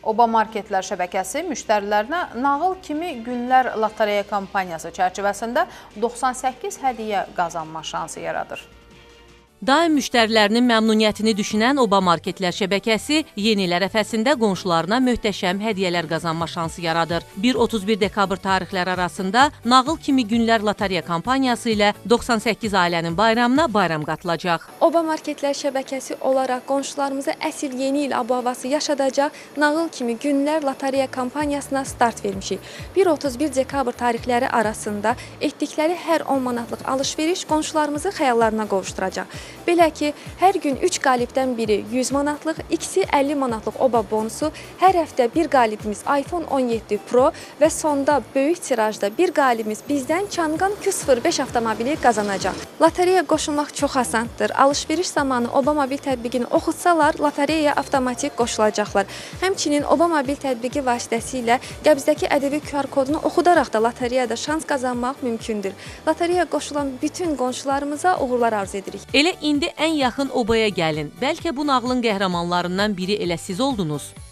Oba marketlər şəbəkəsi müştərilərinə nağıl kimi günlər lotereya kampaniyası çərçivəsində 98 hədiyyə qazanma şansı yaradır. Daim müştərilərinin məmnuniyyətini düşünən Oba marketlər şəbəkəsi yeni il ərəfəsində qonşularına möhtəşəm hədiyyələr qazanma şansı yaradır. 1-31 dekabr tarixləri arasında nağıl kimi günlər lotereya kampaniyası ilə 98 ailənin bayramına bayram qatılacaq. Oba marketlər şəbəkəsi olaraq qonşularımıza əsl yeni il ab-havası yaşadacaq nağıl kimi günlər lotereya kampaniyasına start vermişik. 1-31 dekabr tarixləri arasında etdikləri hər 10 manatlıq alış-veriş qonşularımızı xəyallarına qovuşduracaq. Belə ki, hər gün 3 qalibdən biri 100 manatlıq, ikisi 50 manatlıq oba bonusu, hər həftə bir qalibimiz iPhone 17 Pro və sonda böyük tirajda bir qalibimiz bizdən Changan Q05 avtomobili qazanacaq. Lotereyaya qoşulmaq çox asandır. Alış-veriş zamanı Oba mobil tətbiqini oxutsalar, lotereyaya avtomatik qoşulacaqlar. Həmçinin Oba mobil tətbiqi vasitəsilə qəbzdəki ədəbi QR kodunu oxudaraq da lotereyada şans qazanmaq mümkündür. Lotereyaya qoşulan bütün qonşularımıza uğurlar arzu edirik. Elə indi ən yaxın obaya gəlin. Bəlkə bu nağılın qəhrəmanlarından biri elə siz oldunuz.